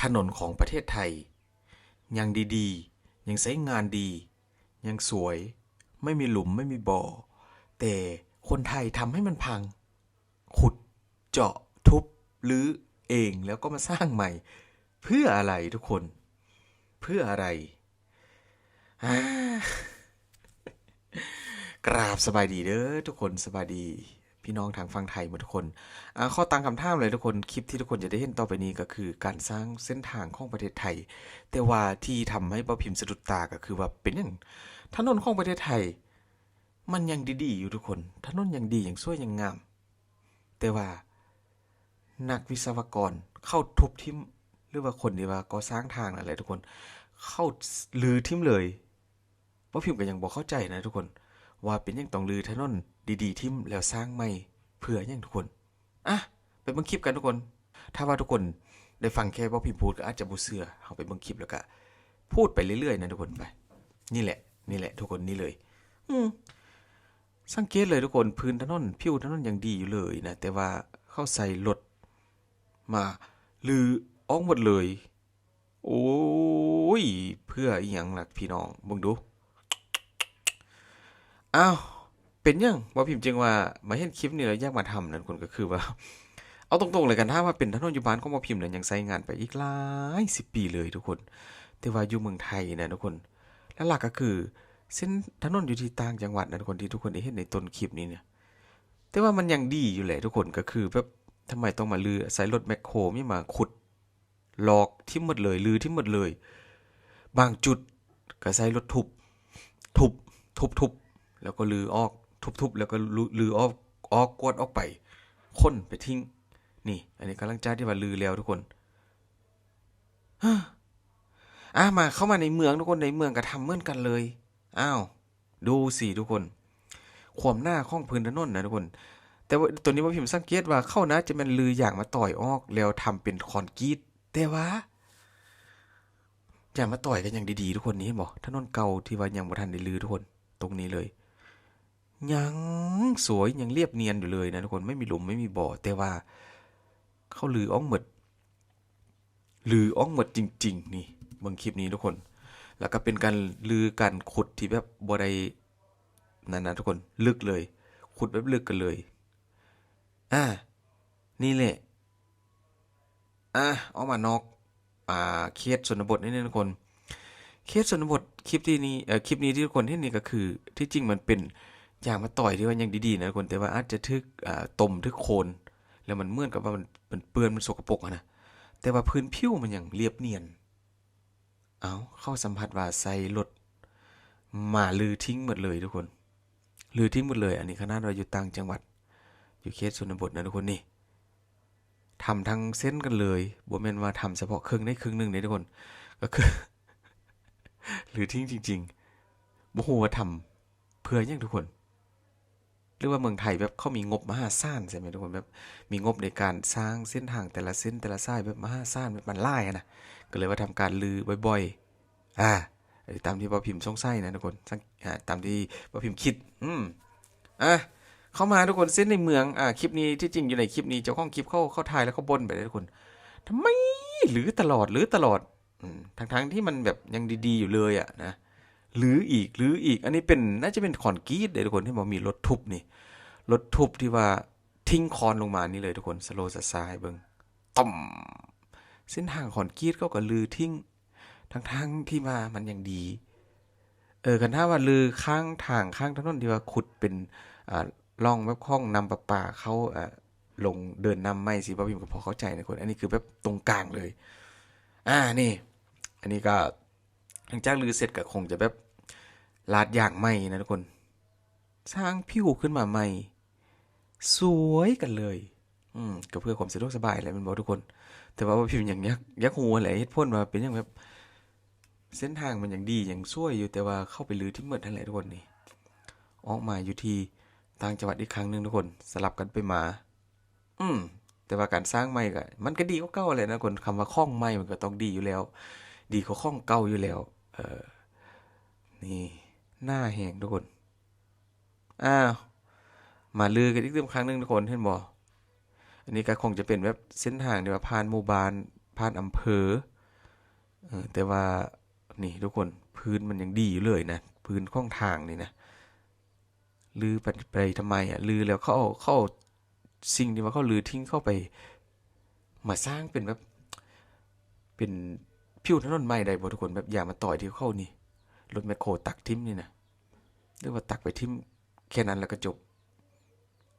ຖະໜົນຂອງປະເທດໄທຍັງດີໆ, ຍັງໃຊ້ງານດີ, ຍັງສວຍ, ໄມ່ມີຫຼຸມ, ໄມ່ມີບໍ່, ແຕ່ຄົນໄທທຳໃຫ້ມັນພັງ, ຂຸດ, ເຈາະ, ທຸບ, ຮື້ເອງ ແລ້ວກໍມາສ້າງໃໝ່. ເພື່ອອະໄລທຸກຄົນ? ເພື່ອອະໄລ? ອາ ກາບສະບາຍດີເດີທຸກຄົນ, ສະບາຍດີພີ່ນ້ອງທາງຝັ່ງໄທໝົດທຸກຄົນ. ອາ ຂໍຕັ້ງຄຳຖາມເລີຍທຸກຄົນ, ຄລິບທີ່ທຸກຄົນຈະໄດ້ເຫັນຕໍ່ໄປນີ້ກໍຄືການສ້າງເສັ້ນທາງຂອງປະເທດໄທ, ແຕ່ວ່າທີ່ທຳໃຫ້ບ່າວພິມສະດຸດຕາກໍຄືວ່າເປັນຫຍັງຖະໜົນຂອງປະເທດໄທມັນຍັງດີໆຢູ່ທຸກຄົນ, ຖະໜົນຍັງດີ, ຍັງສວຍ, ຍັງງາມ, ແຕ່ວ່ານັກວິສະວະກອນເຂົາທຸບຖິ້ມ ຫຼືວ່າຄົນທີ່ວ່າກໍ່ສ້າງທາງນັ້ນແຫຼະທຸກຄົນ, ເຂົາຮື້ຖິ້ມເລີຍ. ບ່າວພິມກໍຍັງບໍ່ເຂົ້າໃຈນະທຸກຄົນ ວ່າເປັນຫຍັງຕ້ອງຮື້ຖະໜົນດີໆຖິ້ມ ແລ້ວສ້າງໃໝ່ເພື່ອຫຍັງທຸກຄົນ. ອະ ໄປເບິ່ງຄລິບກັນທຸກຄົນ. ຖ້າວ່າທຸກຄົນໄດ້ຟັງແຄ່ບ່າວພິມພູດກໍອາດຈະບໍ່ເຊື່ອ. ເຮົາໄປເບິ່ງຄລິບແລ້ວກະພູດໄປເລື້ອຍໆນະທຸກຄົນ. ໄປ ນີ້ແຫຼະ ນີ້ແຫຼະທຸກຄົນ, ນີ້ເລີຍ. ອືມ ສັງເກດເລີຍທຸກຄົນ, ພື້ນຖະໜົນ, ຜິວຖະໜົນຍັງດີຢູ່ເລີຍນະ, ແຕ່ວ່າເຂົາໃສ່ລົດມາຮື້ອອກໝົດເລີຍ. ໂອ້ຍ ເພື່ອອີ່ຫຍັງລະພີ່ນ້ອງ? ເບິ່ງດູ. ອ້າວ ເປັນຫຍັງບ່າວພິມຈຶ່ງວ່າມາເຫັນຄລິບນີ້ແລ້ວຢາກມາທຳນັ້ນຄົນ? ກໍຄືວ່າ ເອົາຕົງໆເລີຍກັນ, ຖ້າວ່າເປັນຖະໜົນຢູ່ບ້ານຂອງບ່າວພິມນະ ຍັງໃຊ້ງານໄປອີກຫຼາຍສິບປີເລີຍທຸກຄົນ. ແຕ່ວ່າຢູ່ເມືອງໄທນະທຸກຄົນ, ຫຼັກໆກໍຄືເສັ້ນຖະໜົນຢູ່ທີ່ຕ່າງຈັງຫວັດນະທຸກຄົນ, ທີ່ທຸກຄົນໄດ້ເຫັນໃນຕົ້ນຄລິບນີ້ນະ, ແຕ່ວ່າມັນຍັງດີຢູ່ແຫຼະທຸກຄົນ. ກໍຄືແບບ ທຳໄມຕ້ອງມາຮື້ ໃຊ້ລົດແມັກໂຄມີມາຂຸດ ລອກຖິ້ມໝົດເລີຍ, ຮື້ຖິ້ມໝົດເລີຍ. ບາງຈຸດກໍໃຊ້ລົດທຸບ, ທຸບ, ທຸບ, ທຸບ ແລ້ວກໍຮື້ອອກ, ທຸບ, ທຸບ ແລ້ວກໍຮື້ອອກ, ອອກ, ກວາດອອກໄປ, ຂົນໄປຖິ້ມ. ນີ້ ອັນນີ້ກຳລັງຈະທີ່ວ່າຮື້ແລ້ວທຸກຄົນ. ອາ ມາ ເຂົ້າມາໃນເມືອງທຸກຄົນ, ໃນເມືອງກໍທຳເໝືອນກັນເລີຍ. ອ້າວ ດູຊິທຸກຄົນ, ຄວາມໜາຂອງພື້ນຖະໜົນນະທຸກຄົນ. ແຕ່ວ່າຕົວນີ້ບ່າວພິມສັງເກດວ່າເຂົາໜ້າຈະແມ່ນຮື້ຢາງມາຕອຍອອກ ແລ້ວທຳເປັນຄອນກຣີດ, ແຕ່ວ່າຢາງມາຕອຍກໍຍັງດີໆທຸກຄົນ. ນີ້ເຫັນບໍ່? ຖະໜົນເກົ່າທີ່ວ່າຍັງບໍ່ທັນໄດ້ຮື້ທຸກຄົນ, ຕົງນີ້ເລີຍ ຍັງສວຍ, ຍັງລຽບນຽນຢູ່ເລີຍນະທຸກຄົນ, ໄມ່ມີຫຼຸມ, ໄມ່ມີບໍ່, ແຕ່ວ່າເຂົາຮື້ອອກໝົດ. ຮື້ອອກໝົດຈິງໆ ນີ້ ເບິ່ງຄລິບນີ້ທຸກຄົນ. ແລ້ວກໍເປັນການຮື້ການຂຸດທີ່ແບບບໍ່ໄດ້ນັ້ນນະທຸກຄົນ, ລຶກເລີຍ, ຂຸດແບບລຶກກັນເລີຍ. ອາ ນີ້ແຫຼະ. ອາ ອອກມານອກ ອາ ເຂດຊົນນະບົດນີ້ນະທຸກຄົນ. ເຂດຊົນນະບົດ ຄລິບທີ່ນີ້ ເອີ ຄລິບນີ້ທີ່ທຸກຄົນເຫັນນີ້ກໍຄື ທີ່ຈິງມັນເປັນຢາງມາຕອຍທີ່ວ່າຍັງດີໆນະທຸກຄົນ, ແຕ່ວ່າອາດຈະຖືກ ອາ ຕົມ, ຖືກໂຄນ ແລ້ວມັນເໝືອນກັບວ່າມັນ ມັນເປື້ອນ, ມັນສົກກະປົກຫັ້ນນະ, ແຕ່ວ່າພື້ນຜິວມັນຍັງລຽບນຽນ. ເອົ້າ ເຂົາສຳຜັດວ່າໃສ່ລົດມາຮື້ຖິ້ມໝົດເລີຍທຸກຄົນ, ຮື້ຖິ້ມໝົດເລີຍ. ອັນນີ້ຂະໜາດວ່າຢູ່ຕ່າງຈັງຫວັດ, ຢູ່ເຂດຊົນນະບົດນະທຸກຄົນ, ນີ້ ທຳທັງເສັ້ນກັນເລີຍ, ບໍ່ແມ່ນວ່າທຳສະເພາະເຄິ່ງໃດເຄິ່ງໜຶ່ງເດ້ທຸກຄົນ, ກໍຄື ຮື້ຖິ້ມຈິງໆ. ບໍ່ຮູ້ວ່າທຳເພື່ອຫຍັງທຸກຄົນ? ຫຼືວ່າເມືອງໄທແບບເຂົາມີງົບມະຫາສານໃຊ່ໄໝທຸກຄົນ? ແບບມີງົບໃນການສ້າງເສັ້ນທາງແຕ່ລະເສັ້ນແຕ່ລະສາຍແບບມະຫາສານ, ແບບມັນຫຼາຍຫັ້ນນະ, ກໍເລີຍວ່າທຳການຮື້ບ່ອຍໆ. ອາ ຕາມທີ່ບ່າວພິມສົງໄສນະທຸກຄົນ, ອາ ຕາມທີ່ບ່າວພິມຄິດ. ອືມ ອາ ເຂົ້າມາທຸກຄົນ, ເສັ້ນໃນເມືອງ. ອາ ຄລິບນີ້ ທີ່ຈິງຢູ່ໃນຄລິບນີ້ ເຈົ້າຂອງຄລິບເຂົາ ເຂົາຖ່າຍແລ້ວເຂົາບົ່ນໄປເດ້ທຸກຄົນ, ທຳໄມຮື້ຕະຫຼອດ ຮື້ຕະຫຼອດ? ອືມ ທັງໆທີ່ມັນແບບຍັງດີໆຢູ່ເລີຍອະນະ, ຮື້ອີກ ຮື້ອີກ. ອັນນີ້ເປັນ ໜ້າຈະເປັນຄອນກຣີດເດ້ທຸກຄົນ, ເຫັນບໍ່? ມີລົດທຸບນີ້, ລົດທຸບທີ່ວ່າຖິ້ມຄອນລົງມານີ້ເລີຍທຸກຄົນ. ສະໂລຊ້າໆໃຫ້ເບິ່ງ, ຕ່ອມ. ເສັ້ນທາງຄອນກຣີດເຂົາກໍຮື້ຖິ້ມ ທັງໆທີ່ວ່າມັນຍັງດີ. ເອີ ຄັນຖ້າວ່າລືຂ້າງທາງ ຂ້າງຖະໜົນທີ່ວ່າຂຸດເປັນ ອ່າ ຮ່ອງແບບຂອງນ້ຳປະປາເຂົ້າ ເອີ ລົງເດີ່ນນ້ຳໃໝ່ຊີ້ ບ່າວພິມກໍພໍເຂົ້າໃຈນະທຸກຄົນ. ອັນນີ້ຄືແບບຕົງກາງເລີຍ. ອາ ນີ້ ອັນນີ້ກໍຫຼັງຈາກລືເສັດກໍຄົງຈະແບບລາດຢາງໃໝ່ນະທຸກຄົນ. ສ້າງຜິວຂຶ້ນມາໃໝ່ ສວຍກັນເລີຍ. ອືມ ກໍເພື່ອຄວາມສະດວກສະບາຍແຫຼະ ແມ່ນບໍ່ທຸກຄົນ? ແຕ່ວ່າບ່າວພິມຍັງຢາກ ຢາກຮູ້ຫັ້ນແຫຼະ ເຫດຜົນວ່າເປັນຫຍັງແບບເສັ້ນທາງມັນຍັງດີ ຍັງສວຍຢູ່ ແຕ່ວ່າເຂົາໄປຮື້ຖິ້ມໝົດຫັ້ນແຫຼະທຸກຄົນ. ນີ້ ອອກມາຢູ່ທີ່ຕ່າງຈັງຫວັດອີກຄັ້ງໜຶ່ງທຸກຄົນ ສະຫຼັບກັນໄປມາ. ອືມ ແຕ່ວ່າການສ້າງໃໝ່ກໍ ມັນກໍດີກວ່າເກົ່າແຫຼະນະທຸກຄົນ. ຄຳວ່າຂອງໃໝ່ມັນກໍຕ້ອງດີຢູ່ແລ້ວ ດີກວ່າຂອງເກົ່າຢູ່ແລ້ວ. ເອີ ນີ້ ໜ້າແຮງທຸກຄົນ. ອ້າວ ມາລືກັນອີກຕື່ມຄັ້ງໜຶ່ງທຸກຄົນ ເຫັນບໍ່? ອັນນີ້ກໍຄົງຈະເປັນແບບເສັ້ນທາງທີ່ວ່າຜ່ານໝູ່ບ້ານ ຜ່ານອຳເພີ ເອີ ແຕ່ວ່ານີ້ທຸກຄົນ ພື້ນມັນຍັງດີຢູ່ເລີຍນະ ພື້ນຂອງທາງນີ້ນະ ຮື້ໄປ ໄປທຳໄມອະ? ຮື້ແລ້ວເຂົາເອົາ ເຂົາເອົາສິ່ງທີ່ວ່າເຂົາຮື້ຖິ້ມເຂົ້າໄປ ມາສ້າງເປັນແບບ ເປັນຜິວຖະໜົນໃໝ່ໄດ້ບໍ່ທຸກຄົນ? ແບບຢາງມາຕອຍທີ່ເຂົານີ້ ລົດແມັກໂຄຕັກຖິ້ມນີ້ນະ ຫຼືວ່າຕັກໄປຖິ້ມແຄ່ນັ້ນແລ້ວກໍຈົບ?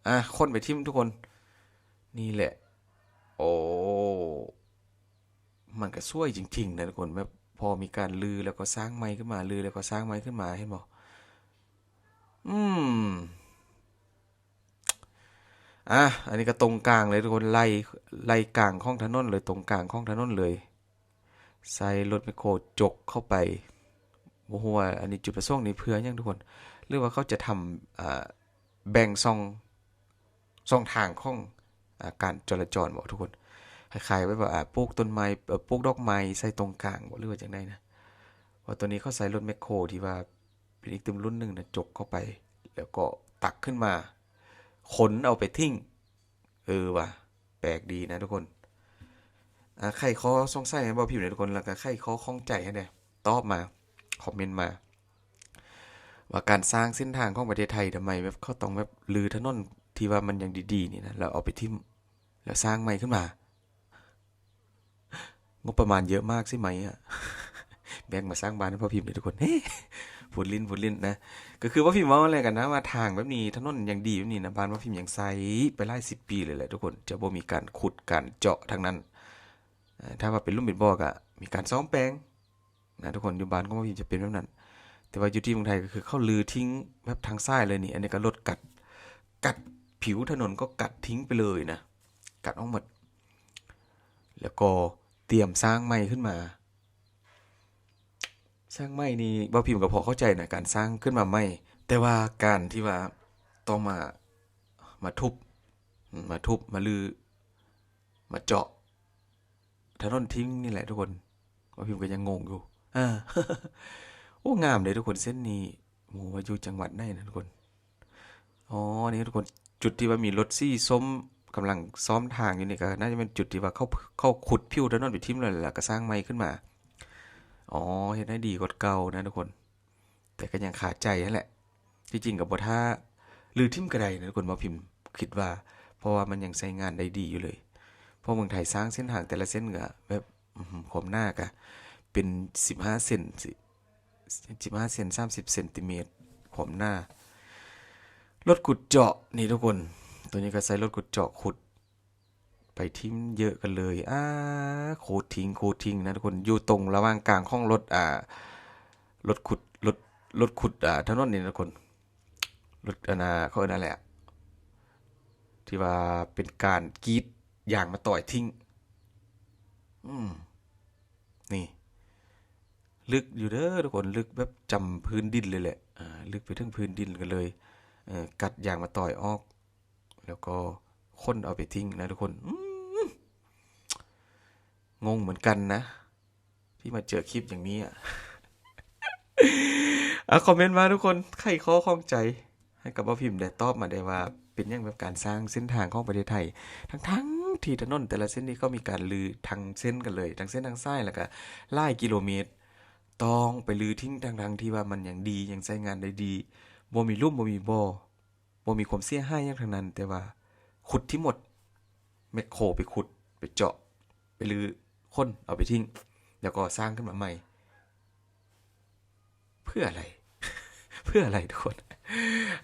ອາ ຂົນໄປຖິ້ມທຸກຄົນ ນີ້ແຫຼະ ໂອ້ ມັນກໍສວຍຈິງໆນະທຸກຄົນ ແບບພໍມີການຮື້ແລ້ວກໍສ້າງໃໝ່ຂຶ້ນມາ ຮື້ແລ້ວກໍສ້າງໃໝ່ຂຶ້ນມາ ເຫັນບໍ່? ອືມ ອາ ອັນນີ້ກໍຕົງກາງເລີຍທຸກຄົນ ໄລ່ ໄລ່ກາງຂອງຖະໜົນເລີຍ ຕົງກາງຂອງຖະໜົນເລີຍ ໃສ່ລົດແມັກໂຄຈົກເຂົ້າໄປ ບໍ່ຮູ້ວ່າອັນນີ້ຈຸດປະສົງນີ້ເພື່ອຫຍັງທຸກຄົນ ຫຼືວ່າເຂົາຈະທຳ ອາ ແບ່ງຊ່ອງ ຊ່ອງທາງຂອງ ອາ ການຈະລາຈອນບໍທຸກຄົນ? ຄ້າຍໆແບບວ່າ ອາ ປູກຕົ້ນໄມ້ ເອີ ປູກດອກໄມ້ໃສ່ຕົງກາງບໍ ຫຼືວ່າຈັ່ງໃດນະ? ເພາະຕອນນີ້ເຂົາໃຊ້ລົດແມັກໂຄທີ່ວ່າເປັນອີກຕື່ມລຸ້ນໜຶ່ງນະ ຈົກເຂົ້າໄປ ແລ້ວກໍຕັກຂຶ້ນມາ ຂົນເອົາໄປຖິ້ມ. ເອີວ່າ ແປກດີນະທຸກຄົນ. ອາ ໄຂຂໍ້ສົງໄສໃຫ້ບ່າວພິມແດ່ທຸກຄົນ ແລ້ວກໍໄຂຂໍ້ຂ້ອງໃຈໃຫ້ແດ່ ຕອບມາ ຄອມເມັນມາ ວ່າການສ້າງເສັ້ນທາງຂອງປະເທດໄທ ທຳໄມແບບເຂົາຕ້ອງແບບຮື້ຖະໜົນທີ່ວ່າມັນຍັງດີໆນີ້ນະ ແລ້ວເອົາໄປຖິ້ມ ແລ້ວສ້າງໃໝ່ຂຶ້ນມາ? ງົບປະມານເຍອະມາກໃຊ່ໄໝອະ? ແບ່ງມາສ້າງບ້ານໃຫ້ບ່າວພິມເດີທຸກຄົນ. ເອີ ພູດຫຼິ້ນ ພູດຫຼິ້ນນະ. ກໍຄືບ່າວພິມເວົ້ານັ້ນແຫຼະກັນນະ ວ່າທາງແບບນີ້ ຖະໜົນຍັງດີແບບນີ້ນະ ບ້ານບ່າວພິມຍັງໃຊ້ໄປຫຼາຍສິບປີເລີຍແຫຼະທຸກຄົນ ຈະບໍ່ມີການຂຸດການເຈາະທັງນັ້ນ. ເອີ ຖ້າວ່າເປັນຫຼຸມເປັນບໍ່ກໍມີການສ້ອມແປງນະທຸກຄົນ. ຢູ່ບ້ານຂອງບ່າວພິມຈະເປັນແບບນັ້ນ ແຕ່ວ່າຢູ່ທີ່ເມືອງໄທກໍຄືເຂົາຮື້ຖິ້ມແບບທາງຊ້າຍເລີຍນີ້. ອັນນີ້ກໍລົດກັດ ກັດຜິວຖະໜົນກໍກັດຖິ້ມໄປເລີຍນະ ກັດອອກໝົດ ແລ້ວກໍຕຽມສ້າງໃໝ່ຂຶ້ນມາ. ສ້າງໃໝ່ນີ້ບ່າວພິມກໍພໍເຂົ້າໃຈນະ ການສ້າງຂຶ້ນມາໃໝ່ ແຕ່ວ່າການທີ່ວ່າຕ້ອງມາ ມາທຸບ ມາທຸບ ມາຮື້ ມາເຈາະ ຖະໜົນຖິ້ມນີ້ແຫຼະທຸກຄົນ ບ່າວພິມກໍຍັງງົງຢູ່. ເອີ ໂອ້ ງາມເດ້ທຸກຄົນ ເສັ້ນນີ້ ບໍ່ຮູ້ວ່າຢູ່ຈັງຫວັດໃດນະທຸກຄົນ. ອໍ ນີ້ທຸກຄົນ ຈຸດທີ່ວ່າມີລົດສີສົ້ມກຳລັງສ້ອມທາງຢູ່ນີ້ ກໍໜ້າຈະແມ່ນຈຸດທີ່ວ່າເຂົາ ເຂົາຂຸດຜິວຖະໜົນໄປຖິ້ມແລ້ວ ແລ້ວກໍສ້າງໃໝ່ຂຶ້ນມາ. ອໍ ເຮັດໃຫ້ດີກວ່າເກົ່ານະທຸກຄົນ. ແຕ່ກໍຍັງຄາໃຈຫັ້ນແຫຼະ ທີ່ຈິງກໍບໍ່ຖ້າຮື້ຖິ້ມກໍໄດ້ນະທຸກຄົນ ບ່າວພິມຄິດວ່າ ເພາະວ່າມັນຍັງໃຊ້ງານໄດ້ດີຢູ່ເລີຍ. ເພາະເມືອງໄທສ້າງເສັ້ນທາງແຕ່ລະເສັ້ນກໍແບບ ອືມ ຄວາມໜາກໍເປັນສິບຫ້າເຊັນ ສິບຫ້າເຊັນ ສາມສິບເຊັນຕີແມັດ ຄວາມໜາ. ລົດຂຸດເຈາະນີ້ທຸກຄົນ ໂຕນີ້ກໍໃຊ້ລົດຂຸດເຈາະຂຸດ ໄປຖິ້ມເຍາະກັນເລີຍ. ອາ ຂູດຖິ້ມ ຂູດຖິ້ມນະທຸກຄົນ ຢູ່ຕົງລະຫວ່າງກາງຂອງລົດ ອາ ລົດຂຸດ ລົດ ລົດຂຸດ ອາ ຖະໜົນນີ້ນະທຸກຄົນ. ລົດ ອັນນ່າ ເຂົາເອີ້ນຫຍັງແຫຼະ ທີ່ວ່າເປັນການກຣີດຢາງມາຕອຍຖິ້ມ. ອືມ ນີ້ ເລິກຢູ່ເດີທຸກຄົນ ເລິກແບບຈຳພື້ນດິນເລີຍແຫຼະ ອາ ເລິກໄປເຖິງພື້ນດິນກັນເລີຍ. ເອີ ກັດຢາງມາຕອຍອອກ ແລ້ວກໍຂົນເອົາໄປຖິ້ມນະທຸກຄົນ. ອືມ ງົງເໝືອນກັນນະ ທີ່ມາເຈີຄລິບຢ່າງນີ້ອະ. ອາ ຄອມເມັນມາທຸກຄົນ ໄຂຂໍ້ຂ້ອງໃຈໃຫ້ກັບບ່າວພິມແດ່ ຕອບມາແດ່ວ່າເປັນຫຍັງແບບການສ້າງເສັ້ນທາງຂອງປະເທດໄທ ທັງໆທີ່ຖະໜົນແຕ່ລະເສັ້ນນີ້ເຂົາມີການຮື້ທັງເສັ້ນກັນເລີຍ ທັງເສັ້ນທາງຊ້າຍ ແລ້ວກະຫຼາຍກິໂລເມັດ ຕ້ອງໄປຮື້ຖິ້ມ ທັງໆທີ່ວ່າມັນຍັງດີ ຍັງໃຊ້ງານໄດ້ດີ ບໍ່ມີຫຼຸມ ບໍ່ມີບໍ່ ບໍ່ມີຄວາມເສຍຫາຍຫຍັງທັງນັ້ນ ແຕ່ວ່າຂຸດຖິ້ມໝົດ ແມັກໂຄໄປຂຸດ ໄປເຈາະ ໄປຮື້ ຂົນເອົາໄປຖິ້ມ ແລ້ວກໍສ້າງຂຶ້ນມາໃໝ່ ເພື່ອອະໄລ? ເພື່ອອະໄລທຸກຄົນ?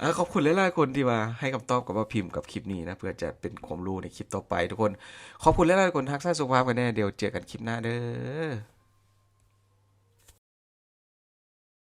ອາ ຂອບຄຸນຫຼາຍໆຄົນທີ່ວ່າໃຫ້ຄຳຕອບກັບບ່າວພິມກັບຄລິບນີ້ນະ ເພື່ອຈະເປັນຄວາມຮູ້ໃນຄລິບຕໍ່ໄປທຸກຄົນ. ຂອບຄຸນຫຼາຍໆຄົນ ຮັກສາສຸຂະພາບກັນແດ່ ດຽວເຈີກັນຄລິບໜ້າເດີ.